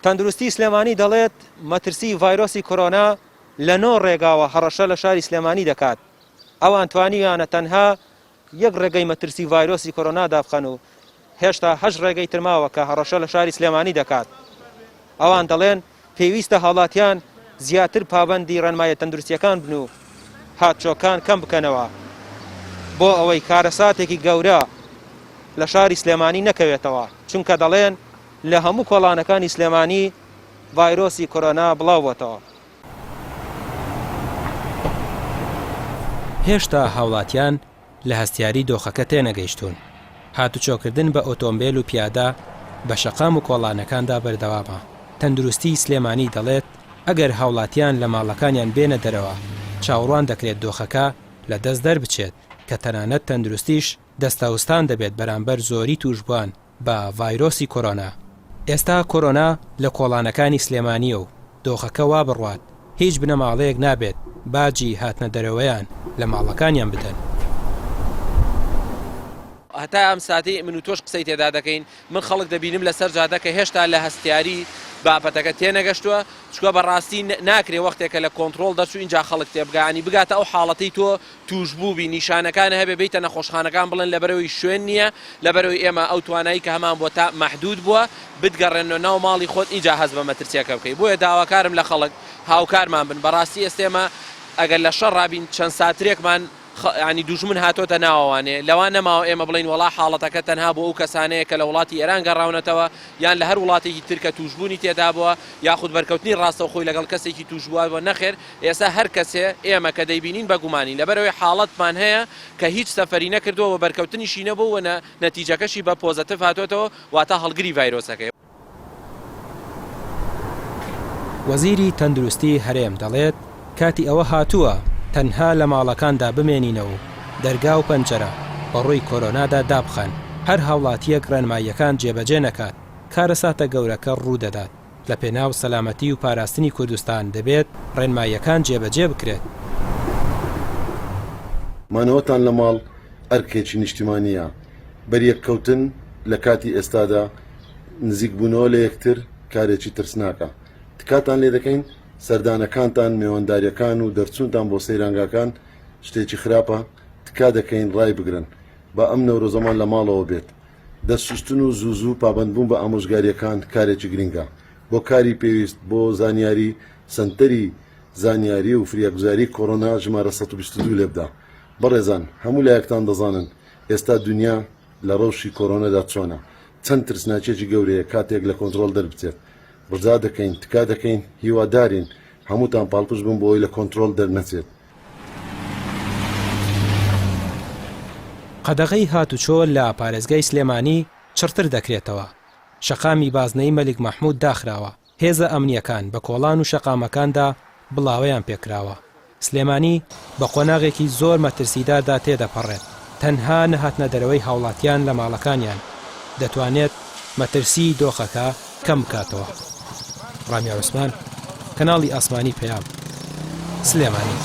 تەندروستی سلێمانی دەڵێت، مەترسی ڤایرۆسی کۆرۆنا لە نۆ ڕێگاوە هەڕەشە لە شاری سلێمانی دەکات، ئەوان توانیویانە تەنها یەک ڕێگەی مەترسی ڤایرۆسی کۆرۆنا دابخەن و هێشتا هەشت ڕێگەی تر ماوە کە هەڕەشە لە شاری سلێمانی دەکات. ئەوان دەڵێن، پێویستە هاوڵاتیان زیاتر پابەندی ڕێنماییە تەندروستییەکان بن و هاتچۆکان کەم بکەنەوە بۆ ئەوەی کارەساتێکی گەورە لە شاری سلێمانی نەکەوێتەوە، چونکە دەڵێن لە هەموو کۆڵانەکانی سلێمانی ڤایرۆسی کۆرۆنا بڵاوبۆتەوە. هێشتا هاوڵاتیان لە هەستیاری دۆخەکە تێنەگەیشتوون، هاتوچۆکردن بە ئۆتۆمبێل و پیادە بە شەقام و کۆڵانەکاندا بەردەوامە، تەندروستیی سلێمانی دەڵێت، ئەگەر هاوڵاتیان لە ماڵەکانیان بێنە دەرەوە، چاوەڕوان دەکرێت دۆخەکە لە دەست دەربچێت، کە تەنانەت تەندروستیش دەستەوستان دەبێت بەرامبەر زۆری تووشبووان بە ڤایرۆسی کۆرۆنا. ئێستا کۆرۆنا لە کۆڵانەکانی سلێمانییە و دۆخەکە وا بڕوات هیچ بنەماڵەیەک نابێت باجی هاتنە دەرەوەیان لە ماڵەکانیان بدەن. هەتا ئەم ساتەی من و تۆش قسەی تێدا دەکەین من خەڵک دەبینم لەسەر جادە کە هێشتا لە هەستیاری بابەتەکە تێنەگەشتووە چونکە بەڕاستی ناکرێ وەختێک کە لە کۆنتڕۆڵ دەرچوو ئینجا خەڵک تێبگا ینی بگاتە ئەو حاڵەتەی تۆ تووشبوو بی نیشانەکان هەبێ بیتە نەخۆشخانەکان بڵێن لەبەرەوەی شوێن نییە لەبەرەوەی ئێمە ئەو توانایی کە هەمان بۆ تا مەحدود بووە بتگەڕێننەوە ناو ماڵی خۆت ئینجا هەست بە مەترسیەکە بکەی بۆیە داواکارم لە خەڵک هاوکارمان بن بەڕاستی ئێستێ ئێمە ئەگەر لە شەڕا بین چەند ساترێکمان یانی دوژمن هاتۆتە ناوەوانێ لەوە نەماوە ئێمە بڵێین وەڵا حاڵەتەکە تەنها بۆ ئەو کەسانەیە کە لە وڵاتی ئێران گەڕاونەتەوە یان لە هەر وڵاتێکی تر کە تووشبوونی تێدابووە یاخود بەرکەوتنی ڕاستەوخۆی لەگەڵ کەسێکی تووشبووە بووە نەخێر ئێستا هەر کەسێ ئێمە کە دەیبینین بە گومانین لەبەرئەوەی حاڵەتمان هەیە کە هیچ سەفەری نەکردووە و بەرکەوتنیشی نەبووە و نەتیجەکەشی بە پۆزەتڤ هاتۆتەوە واتە هەڵگری ڤایرۆسەکەیە. وەزیری تەندروستی هەرێم دەڵێت، کاتی ئەوە هاتووە تەنها لە ماڵەکاندا بمێنینەوە و دەرگا و پەنجەرە بە ڕووی کۆرۆنادا دابخەن، هەر هاوڵاتییەک ڕێنماییەکان جێبەجێ نەکات کارەساتە گەورەکە ڕوودەدات، لە پێناو سەلامەتی و پاراستنی کوردستان دەبێت ڕێنماییەکان جێبەجێ بکرێت. مانەوەتان لە ماڵ ئەرکێکی نیشتیمانییە، بەریەککەوتن لە کاتی ئێستادا نزیکبوونەوە لە یەکتر کارێکی ترسناکە، تکاتان لێدەکەین سەردانەکانتان، مێواندارییەکان و دەرچوونتان بۆ سەیرانگاکان شتێکی خراپە، تکا دەکەین ڕایبگرن. با ئەم نەورۆزەمان لە ماڵەوە بێت. دەست شوشتن و زوو زوو پابەندبوون بە ئامۆژگارییەکان کارێکی گرنگە. بۆ کاری پێویست بۆ زانیاری سەنتەری زانیاری و فریاگوزاری کۆرۆنا ژمارە 122 لێبدە. بەڕێزان هەموو لایەکتان دەزانن ئێستا دونیا لە ڕەوشی کۆرۆنەدا چۆنە، چەند ترسناکیەکی گەورەیە کاتێک لە کۆنترۆڵ دەربچێت. ڕجا دەکەین، تکا دەکەین، هیوادارین هەمووتان پاڵپشت بن بۆ ئەوەی لە کۆنترۆڵ دەرنەچێت. قەدەغەی هاتوچۆ لە پارێزگای سلێمانی چڕتر دەکرێتەوە، شەقامی بازنەی مەلیک مەحمود داخراوە، هێزە ئەمنییەکان بە کۆڵان و شەقامەکاندا بڵاوەیان پێکراوە. سلێمانی بە قۆناغێکی زۆر مەترسیداردا تێدەپەڕێت، تەنها نەهاتنە دەرەوەی هاوڵاتیان لە ماڵەکانیان دەتوانێت مەترسیی دۆخەکە کەم بکاتەوە. ڕامیار عوسمان، کەناڵی ئاسمانی پەیام، سلێمانی.